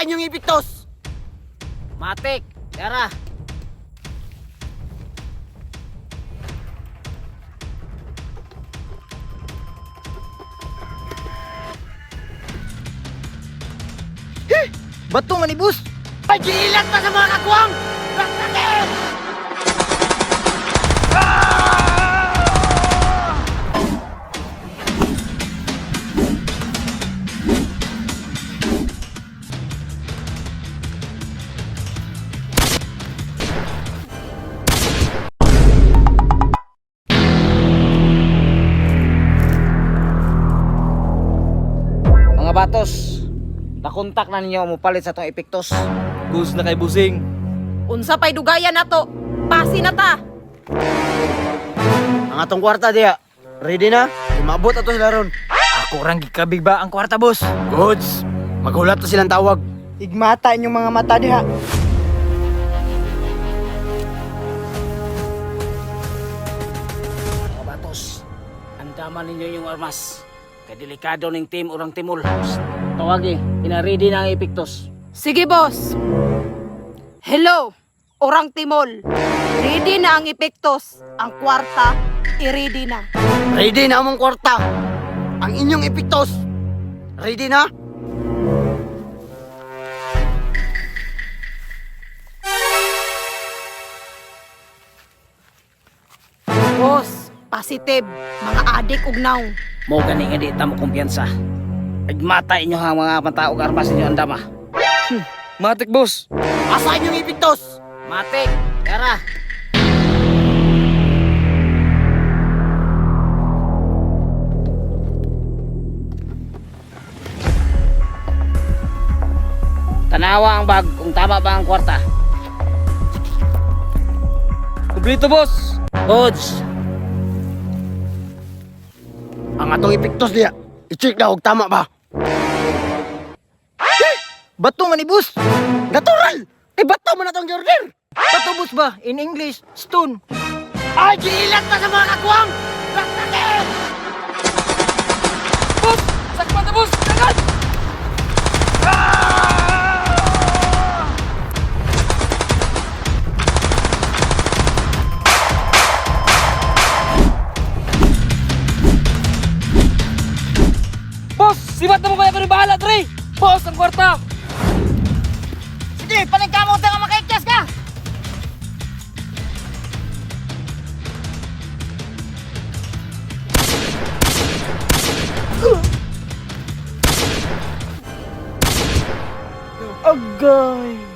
Asa inyong ipiktos? Matik, tara. Bato man ni boss. Ay, giilat pa sa mga kagwang! Raktakin! Mga batos, nakontak na ninyo mo palit sa atong epektos. Goods na kay busing. Unsa pay dugayan nato? Pasi na ta. Ang atong kwarta diya. Ready na? Maabot ato sila ron. Ako rang gikabig ba ang kwarta, boss? Goods! Maghulat to silang tawag. Igmata inyong mga mata diha. Mga batos, andaman ninyo yung armas. Kay delikado ning team Orang Timol. Psst, tawagi, ina-ready na ang epektos. Sige, boss. Hello, Orang Timol. Ready na ang epektos. Ang kwarta, i-ready na. Ready na among kwarta. Ang inyong epektos. Ready na? Boss, positive. Mga adik ug naong. Mo gani nga di ta mo kumpiyansa. Igmata inyo ang mga mata og armas inyo andama. Matik, boss. Asa inyong epektos? Matik, tara. Tanawa ang bag kung tama ba ang kwarta. Kumpleto, boss. Goods. Ang atong epektos diya. I-check na og tama ba? Bato man ni boss. Natural! Kay bato man atong order! Bato boss ba? In English, stone. Ay, giilat pa sa mga kagwang! Raktakin! Boss! Sakpan na, boss! Agad! Boss! Sibat na mo kaya ko bahala, Dre! Boss, ang kwarta! Sige, paningkamot na nga makaikyas ka! Agay.